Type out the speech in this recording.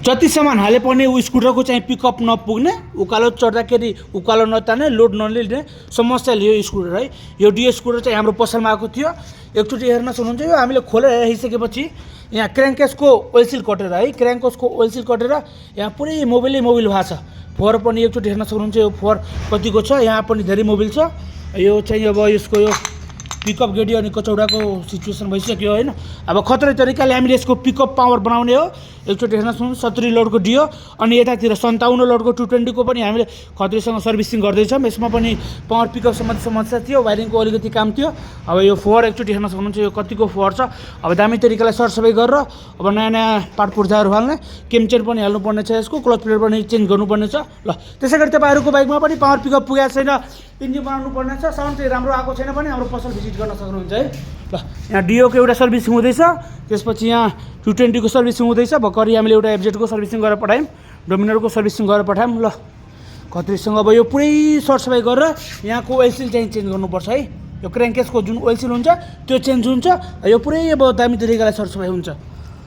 जतिसम्म हाले पनि ऊ स्कुटरको चाहिँ पिकअप नपुग्ने, उकालो चढ्दाखेरि उकालो नतान्ने, लोड नलिने समस्या लियो स्कुटर है। यो डियो स्कुटर चाहिँ हाम्रो पसलमा आएको थियो। एकचोटि हेर्न सक्नुहुन्छ, यो हामीले खोलेर हेरिसकेपछि यहाँ क्र्याङ्केसको ओइल सिल कटेर है, क्र्याङ्केसको ओइल सिल कटेर यहाँ पुरै मोबिल भएको छ। फोर पनि एकचोटि हेर्न सक्नुहुन्छ, यो फोर कतिको छ, यहाँ पनि धेरै मोबिल छ। यो चाहिँ अब यसको यो पिकअप गेडी अनि कचौडाको सिचुएसन भइसक्यो होइन। अब खतरै तरिकाले हामीले यसको पिकअप पावर बनाउने हो। एकचोटि हेर्न सक्नुहुन्छ 70 लोडको डियो अनि यतातिर 57 लोडको 220 को पनि हामीले खतरैसँग सर्भिसिङ गर्दैछौँ। यसमा पनि पावर पिकअप सम्बन्धी समस्या थियो, वायरिङको अलिकति काम थियो। अब यो फोर एकचोटि हेर्न सक्नुहुन्छ, यो कतिको फोर छ। अब दामी तरिकाले सरसफाइ गरेर अब नयाँ नयाँ पार्ट पुर्जाहरू हाल्ने, केमचेन पनि हाल्नुपर्ने छ, यसको क्लच प्लेट पनि चेन्ज गर्नुपर्ने छ। ल त्यसै गरी तपाईँहरूको बाइकमा पनि पावर पिकअप पुगेको छैन, इन्जिन बनाउनु पर्ने छ, साउन्ड चाहिँ राम्रो आएको छैन भने हाम्रो पसल भिजिट गर्न सक्नुहुन्छ है। ल यहाँ डियोको एउटा सर्भिसिङ हुँदैछ, त्यसपछि यहाँ 220 को सर्भिसिङ हुँदैछ। भर्खरै हामीले एउटा एफजेडको सर्भिसिङ गरेर पठायौँ, डोमिनरको सर्भिसिङ गरेर पठायौँ। ल खत्रीसँग अब यो पुरै सरसफाइ गरेर यहाँको ओइल सिल चाहिँ चेन्ज गर्नुपर्छ है। यो क्र्याङ्केसको जुन ओइल सिल हुन्छ त्यो चेन्ज हुन्छ। यो पुरै अब दामी तरिकाले सरसफाइ हुन्छ।